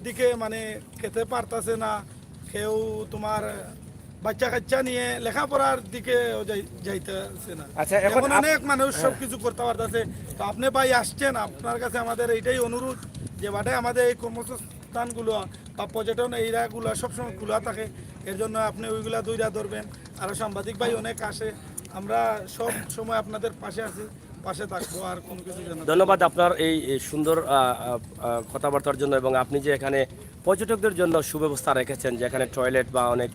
দিকে মানে খেতে পারতাছে না, কেউ তোমার বাচ্চা কাচ্চা নিয়ে লেখাপড়ার দিকে যাই- যাইতেছে না। আচ্ছা, এখন এখন আপ- অনেক মানুষ হ্যাঁ। সবকিছু করতে পারতেছে। তো আপনি ভাই আসছেন, আপনার কাছে আমাদের এইটাই অনুরোধ যে বাটে আমাদের এই কর্মসংস্থানগুলো বা পর্যটন এরিয়াগুলো সবসময় খোলা থাকে, এর জন্য আপনি ওইগুলা ধইরা ধরবেন। আর সাংবাদিক ভাই অনেক আসে, আমরা সব সময় আপনাদের পাশে আছি, পাশে থাকবো। আর কোনো কিছু জানাতে ধন্যবাদ আপনার এই এই সুন্দর আহ, আহ, আহ, কথাবার্তার জন্য এবং আপনি যে এখানে পর্যটকদের জন্য সুব্যবস্থা রেখেছেন, যেখানে টয়লেট বা অনেক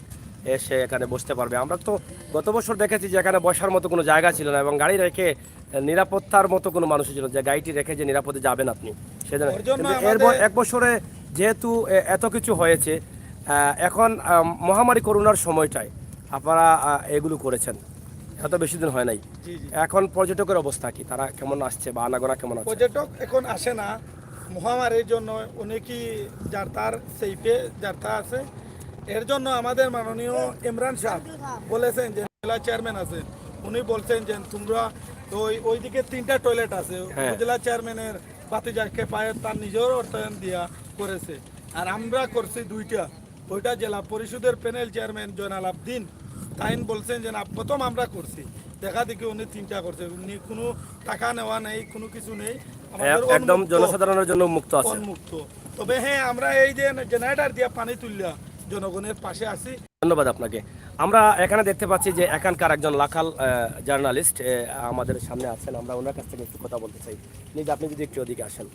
এসে এখানে বসতে পারবে। আমরা তো গত বছর দেখেছি যে এখানে বসার মতো কোনো জায়গা ছিল না এবং গাড়ি রেখে, আহ, নিরাপত্তার মতো কোনো মানুষ ছিল যে গাড়িটি রেখে যে নিরাপদে যাবেন আপনি, সেজন্য। ওর জন্য কিন্তু এর ব-, আমাদের এক বছরে যেহেতু, এ, এত কিছু হয়েছে, আহ, এখন, আহ, মহামারী করোনার সময়টায় আপনারা, আহ, এগুলো করেছেন, এত বেশি দিন হয় নাই। জি, জি। এখন পর্যটকের অবস্থা কি? তারা কেমন আসছে বা আনাগোনা কেমন আছে? পর্যটক এখন আসে না মহামারীর জন্য। অনেকেই যার তার সেফে যার তা আছে। এর জন্য আমাদের মাননীয় ইমরান সাহেব বলেছেন যে জেলা চেয়ারম্যান আছে, উনি বলছেন যে তোমরা তো ওই, ওইদিকে তিনটা টয়লেট আছে, হ্যাঁ। উপজেলা চেয়ারম্যানের বাতিজা কেফায়েত তার নিজের অর্থায়ন দিয়া করেছে, আর আমরা করছি দুইটা। ওইটা জেলা পরিষদের প্যানেল চেয়ারম্যান জয়নাল আবদিন তাইন বলছেন যে না, প্রথম আমরা করছি, দেখা দেখি উনি তিনটা করছে, উনি কোনো টাকা নেওয়া নেই, কোনো কিছু নেই, আমাদের এ-, একদম উন্মুক্ত। জনসাধারণের জন্য উন্মুক্ত আছে। উন্মুক্ত। তবে হ্যাঁ, আমরা এই যে জেনারেটর দিয়া পানি তুললা জনগণের পাশে আছি। ধন্যবাদ আপনাকে। আমরা এখানে দেখতে পাচ্ছি যে এখানকার একজন লাখাল, আহ, জার্নালিস্ট, আহ, আমাদের সামনে আছেন। আমরা ওনার কাছ থেকে একটু কথা বলতে চাই। প্লিজ, আপনি যদি একটু ওদিকে আসেন।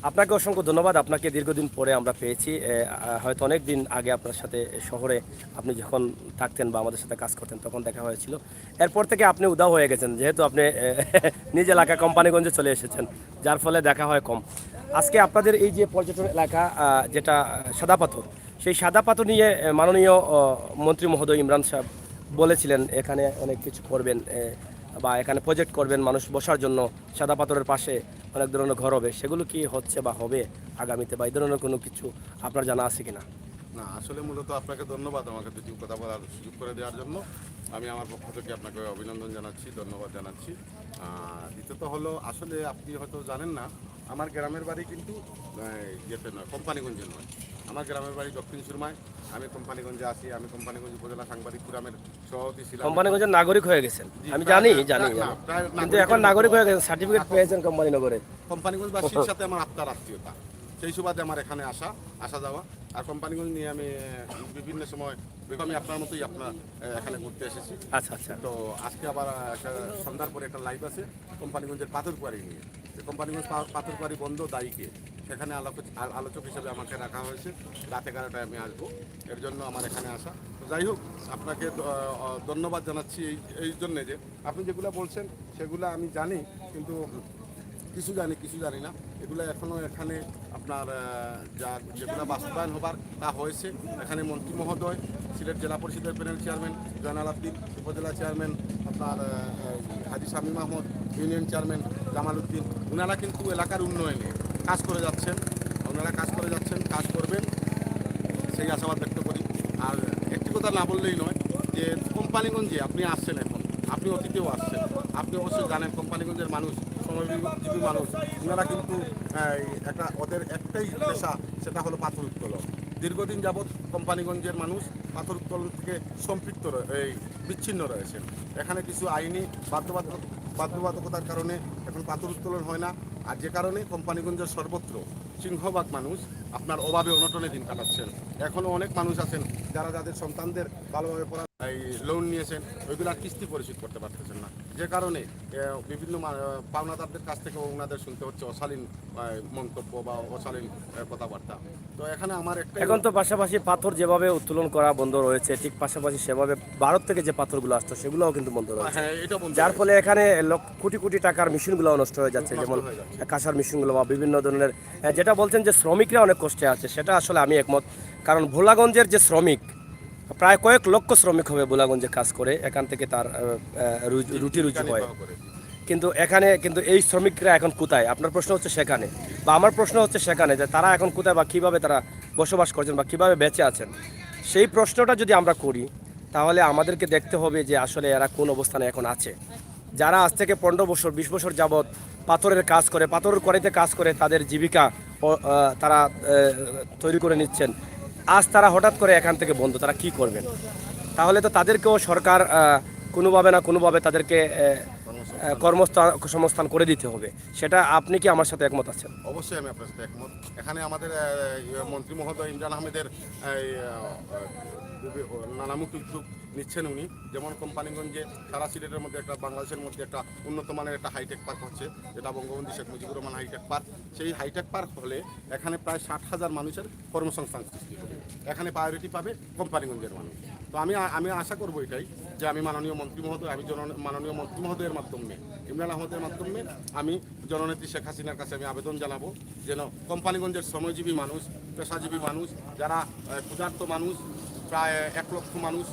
আপনাকে অসংখ্য ধন্যবাদ। আপনাকে দীর্ঘদিন পরে আমরা পেয়েছি। আহ, হয়তো অনেক দিন আগে আপনার সাথে শহরে আপনি যখন থাকতেন বা আমাদের সাথে কাজ করতেন, তখন দেখা হয়েছিল। এরপর থেকে আপনি উধাও হয়ে গেছেন, যেহেতু আপনি, আহ, নিজ এলাকা কোম্পানিগঞ্জে চলে এসেছেন, যার ফলে দেখা হয় কম। আজকে আপনাদের এই যে পর্যটন এলাকা, আহ, যেটা সাদা পাথর, সেই সাদা পাথর নিয়ে, আহ, মাননীয়, আহ, মন্ত্রী মহোদয় ইমরান সাহেব বলেছিলেন এখানে অনেক কিছু করবেন, আহ, বা এখানে প্রজেক্ট করবেন মানুষ বসার জন্য, সাদা পাথরের পাশে অনেক ধরনের ঘর হবে, সেগুলো কি হচ্ছে বা হবে আগামীতে, বা এই ধরনের কোনো কিছু আপনার জানা আছে কিনা? না, আসলে মূলত আপনাকে ধন্যবাদ আমাকে দুটি কথা বলার সুযোগ করে দেওয়ার জন্য। আমি আমার পক্ষ থেকে আপনাকে অভিনন্দন জানাচ্ছি, ধন্যবাদ জানাচ্ছি। আর দ্বিতীয়ত হলো, আসলে আপনি হয়তো জানেন না, আমার গ্রামের বাড়ি কিন্তু, আহ, ইয়েতে নয়, কোম্পানিগঞ্জে নয়। আমার গ্রামের বাড়ি দক্ষিণ সুরমায়। আমি কোম্পানিগঞ্জে আছি, আমি কোম্পানিগঞ্জ উপজেলা সাংবাদিক ফোরামের সভাপতি ছিলাম। কোম্পানিগঞ্জের নাগরিক হয়ে গেছেন? জি, আমি প্রায় জানি, না, জানি, না, জানি। না, প্রায় কিন্তু নাগরিক এখন নাগরিক হয়ে গেছেন, সার্টিফিকেট এখন পেয়েছেন কোম্পানিনগরে। কোম্পানিগঞ্জবাসীর সাথে আমার আত্মার আত্মীয়তা, সেই সুবাদে আমার এখানে আসা, আসা যাওয়া। আর কোম্পানিগঞ্জ নিয়ে আমি, আহ, বিভিন্ন সময়, দেখো, আমি আপনার মতোই আপনার, আহ, এখানে ঘুরতে এসেছি। আচ্ছা, আচ্ছা। তো আজকে আবার, আহ, একটা সন্ধ্যার পরে একটা লাইভ আছে কোম্পানিগঞ্জের পাথর কোয়ারি নিয়ে। যে কোম্পানিগঞ্জ পা-, পাথর কোয়ারি বন্ধ দায়ী কে, সেখানে আলোক-, আল-, আলোচক হিসেবে আমাকে রাখা হয়েছে। রাত এগারোটায় আমি আসবো, এর জন্য আমার এখানে আসা। তো যাই হোক, আপনাকে দ-, আহ, ধন্যবাদ জানাচ্ছি এই, এই জন্যে যে আপনি যেগুলা বলছেন সেগুলা আমি জানি, কিন্তু কিছু জানি, কিছু জানি না। এগুলা এখনো এখানে আপনার, আহ, যা, যেগুলা বাস্তবায়ন হবার তা হয়েছে। এখানে মন্ত্রী মহোদয়, সিলেট জেলা পরিষদের প্যানেল চেয়ারম্যান জয়নাল আবদিন, উপজেলা চেয়ারম্যান আপনার, আহ, আহ, হাজী শামীম আহমদ, ইউনিয়ন চেয়ারম্যান জামাল উদ্দিন, ওনারা কিন্তু এলাকার উন্নয়নে কাজ করে যাচ্ছেন। ওনারা কাজ করে যাচ্ছেন, কাজ করবেন, সেই আশাবাদ ব্যক্ত করি। আর একটি কথা না বললেই নয় যে কোম্পানিগঞ্জে আপনি আসছেন, এখন আপনি অতীতেও আসছেন, আপনি অবশ্যই জানেন কোম্পানিগঞ্জের মানুষ, শ্রমজীবী মানুষ, ওনারা কিন্তু, আহ, এই একটা, ওদের একটাই পেশা, সেটা হলো পাথর উত্তোলন। দীর্ঘদিন যাবৎ কোম্পানিগঞ্জের মানুষ পাথর উত্তোলন থেকে সম্পৃক্ত রয়ে-, এই বিচ্ছিন্ন রয়েছেন। এখানে কিছু আইনি বাধ্যবাধক-, বাধ্যবাধকতার কারণে এখন পাথর উত্তোলন হয় না। আর যে কারণে কোম্পানিগঞ্জের সর্বত্র সিংহভাগ মানুষ আপনার অভাবে অনটনে দিন কাটাচ্ছেন। এখনও অনেক মানুষ আছেন যারা যাদের সন্তানদের ভালোভাবে পড়া, এই লোন নিয়েছেন, ওইগুলা কিস্তি পরিশোধ করতে পারতেছেন না, যে কারণে, আহ, বিভিন্ন মা-, আহ, পাওনাদারদের কাছ থেকে ওনাদের শুনতে হচ্ছে অশালীন, আহ, মন্তব্য বা অশালীন, আহ, কথাবার্তা। তো এখানে আমার একটা এখন তো পাশাপাশি পাথর যেভাবে উত্তোলন করা বন্ধ রয়েছে, ঠিক পাশাপাশি সেভাবে ভারত থেকে যে পাথরগুলো আসতো সেগুলোও কিন্তু বন্ধ রয়েছে, হ্যাঁ, এটা বন্ধ যার রয়েছে। ফলে এখানে লক্ষ, কোটি কোটি টাকার মেশিনগুলো নষ্ট হয়ে যাচ্ছে, নষ্ট যেমন হয়ে যাচ্ছে। কাঁসার মেশিনগুলো বা বিভিন্ন ধরনের, আহ, যেটা বলছেন যে শ্রমিকরা অনেক কষ্টে আছে, সেটা আসলে আমি একমত। কারণ ভোলাগঞ্জের যে শ্রমিক, প্রায় কয়েক লক্ষ শ্রমিক হবে ভোলাগঞ্জে কাজ করে, এখান থেকে তার, আহ, আহ, রুজ-, রুটি রুজি জীবিকা হয়। নির্বাহ করে। কিন্তু এখানে কিন্তু এই শ্রমিকরা এখন কোথায়? আপনার প্রশ্ন হচ্ছে সেখানে, বা আমার প্রশ্ন হচ্ছে সেখানে যে তারা এখন কোথায় বা কিভাবে তারা বসবাস করছেন বা কিভাবে বেঁচে আছেন। সেই প্রশ্নটা যদি আমরা করি, তাহলে আমাদেরকে দেখতে হবে যে আসলে এরা কোন অবস্থানে এখন আছে। যারা আজ থেকে পনেরো বছর, বিশ বছর যাবত পাথরের কাজ করে, পাথরের কোয়ারিতে কাজ করে তাদের জীবিকা ও, আহ, তারা, আহ, তৈরি করে নিচ্ছেন, আজ তারা হঠাৎ করে এখান থেকে বন্ধ, তারা কি করবেন? তাহলে তো তাদেরকেও সরকার, আহ, কোনোভাবে না কোনোভাবে তাদেরকে, আহ, আহ, কর্মস্থা- কর্মসংস্থান করে দিতে হবে। সেটা আপনি কি আমার সাথে একমত আছেন? অবশ্যই আমি আপনার সাথে একমত। এখানে আমাদের আহ, ইয়ে, মন্ত্রী মহোদয় ইমরান আহমেদের এই, আহ, নানামুখী উদ্যোগ নিচ্ছেন উনি। যেমন কোম্পানিগঞ্জে সারা সিলেটের মধ্যে একটা, বাংলাদেশের মধ্যে একটা উন্নত মানের একটা হাইটেক পার্ক হচ্ছে, যেটা বঙ্গবন্ধু শেখ মুজিবুর রহমান হাইটেক পার্ক। সেই হাইটেক পার্ক হলে এখানে প্রায় ষাট হাজার মানুষের কর্মসংস্থান সৃষ্টি হবে। এখানে প্রায়োরিটি পাবে কোম্পানিগঞ্জের মানুষ। তো আমি আমি আশা করব এটাই, যে আমি মাননীয় মন্ত্রী মহোদয় আমি জন মাননীয় মন্ত্রী মহোদয়ের মাধ্যমে, ইমরান আহমদের মাধ্যমে আমি জননেত্রী শেখ হাসিনার কাছে আমি আবেদন জানাবো, যেন কোম্পানিগঞ্জের শ্রমজীবী মানুষ, পেশাজীবী মানুষ, যারা আহ, ক্ষুধার্ত মানুষ, প্রায় এক লক্ষ মানুষ,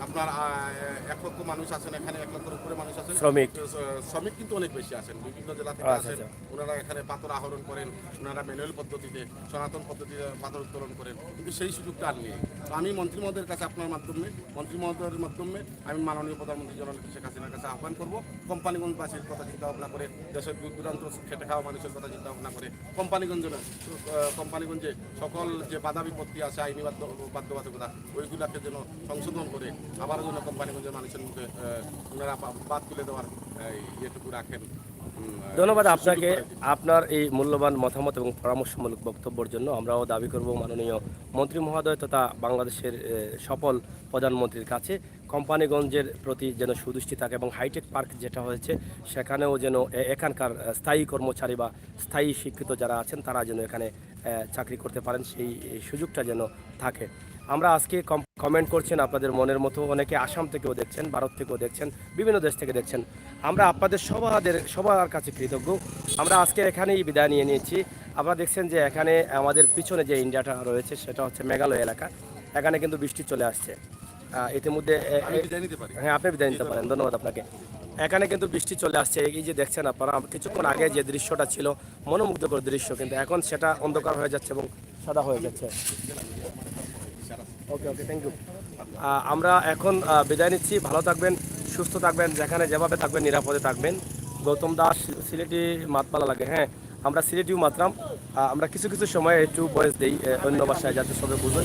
আপনার আহ, এক লক্ষ মানুষ আছেন এখানে, এক লক্ষের উপরে মানুষ আছেন। শ্রমিক। আহ, শ্রমিক কিন্তু অনেক বেশি আছেন, বিভিন্ন জেলা থেকে আচ্ছা, আসেন। আচ্ছা। ওনারা এখানে পাথর আহরণ করেন, ওনারা ম্যানুয়াল পদ্ধতিতে, সনাতন পদ্ধতিতে পাথর উত্তোলন করেন, কিন্তু সেই সুযোগটা আর নেই। তো আমি মন্ত্রী মহোদয়ের কাছে, আপনার মাধ্যমে, মন্ত্রী মহোদয়ের মাধ্যমে আমি মাননীয় প্রধানমন্ত্রী জননেত্রী শেখ হাসিনার কাছে আহ্বান করব, কোম্পানিগঞ্জবাসীর কথা চিন্তা ভাবনা করে, দেশের দূর দূরান্ত খেটে খাওয়া মানুষের কথা চিন্তা ভাবনা করে, কোম্পানিগঞ্জ নয়, আহ, কোম্পানিগঞ্জে সকল যে বাধা বিপত্তি আছে, আইনি বাধ্য বাধ্যবাধকতা, ওইগুলাকে যেন সংশোধন করে আবারও যেন কোম্পানিগঞ্জের মানুষের মুখে আহ, ওনারা বা- বাদ তুলে দেওয়ার এই, ইয়েটুকু রাখেন। উম, ধন্যবাদ সুযোগ আপনাকে করে দিন। আপনার এই মূল্যবান মতামত এবং পরামর্শমূলক বক্তব্যের জন্য। আমরাও দাবি করব মাননীয় মন্ত্রী মহোদয় তথা বাংলাদেশের এ, সফল প্রধানমন্ত্রীর কাছে কোম্পানিগঞ্জের প্রতি যেন সুদৃষ্টি থাকে এবং হাইটেক পার্ক যেটা হয়েছে সেখানেও যেন এ- এখানকার আহ, স্থায়ী কর্মচারী বা স্থায়ী শিক্ষিত যারা আছেন তারা যেন এখানে আহ, চাকরি করতে পারেন, সেই এই সুযোগটা যেন থাকে। আমরা আজকে কম- কমেন্ট করছেন আপনাদের মনের মতো, অনেকে আসাম থেকেও দেখছেন, ভারত থেকেও দেখছেন, বিভিন্ন দেশ থেকে দেখছেন। আমরা আপনাদের সবাদের সবার কাছে কৃতজ্ঞ। আমরা আজকে এখানেই বিদায় নিয়ে নিচ্ছি। আপনারা দেখছেন যে এখানে আমাদের পিছনে যে ইন্ডিয়াটা রয়েছে সেটা হচ্ছে মেঘালয় এলাকা। এখানে কিন্তু বৃষ্টি চলে আসছে আহ, ইতিমধ্যে। এ- আমি এ- বিদায় নিতে পারি? হ্যাঁ, আপনি বিদায় নিতে পারেন, ধন্যবাদ আপনাকে। এখানে কিন্তু বৃষ্টি চলে আসছে। এই যে দেখছেন আপনারা, আম- কিছুক্ষণ আগে যে দৃশ্যটা ছিল মনোমুগ্ধকর দৃশ্য, কিন্তু এখন সেটা অন্ধকার হয়ে যাচ্ছে এবং সাদা হয়ে যাচ্ছে। ওকে, ওকে, থ্যাংক ইউ। আমরা এখন আহ, বিদায় নিচ্ছি। ভালো থাকবেন, সুস্থ থাকবেন, যেখানে যেভাবে থাকবেন নিরাপদে থাকবেন। গৌতম দাস, সিলেটি মাত ভালা লাগে। হ্যাঁ, আমরা সিলেটিও মাতরাম। আহ, আমরা কিছু কিছু সময় একটু ভয়েস দেই আহ, অন্য ভাষায়, যাতে সবাই বুঝে।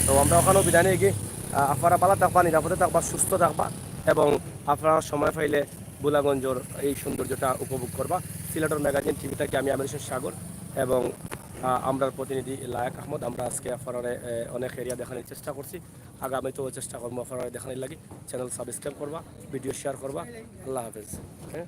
তো আমরা ওখানেও বিদায় নিয়ে গিয়ে আহ, আপনারা ভালো থাকবা, নিরাপদে থাকবা, সুস্থ থাকবা এবং আপনারা সময় পাইলে ভোলাগঞ্জর এই সৌন্দর্যটা উপভোগ করবা। সিলেটর ম্যাগাজিন টিভি থেকে আমি আমির হোসেন সাগর এবং আহ, আমরার প্রতিনিধি লায়েক আহমদ। আমরা আজকে আপনারা আহ, অনেক এরিয়া দেখানোর চেষ্টা করছি। আগামীতেও চেষ্টা করবো আপনারা দেখানোর লাগি। চ্যানেল সাবস্ক্রাইব করবা, ভিডিও শেয়ার করবা। আল্লাহ হাফেজ। হ্যাঁ।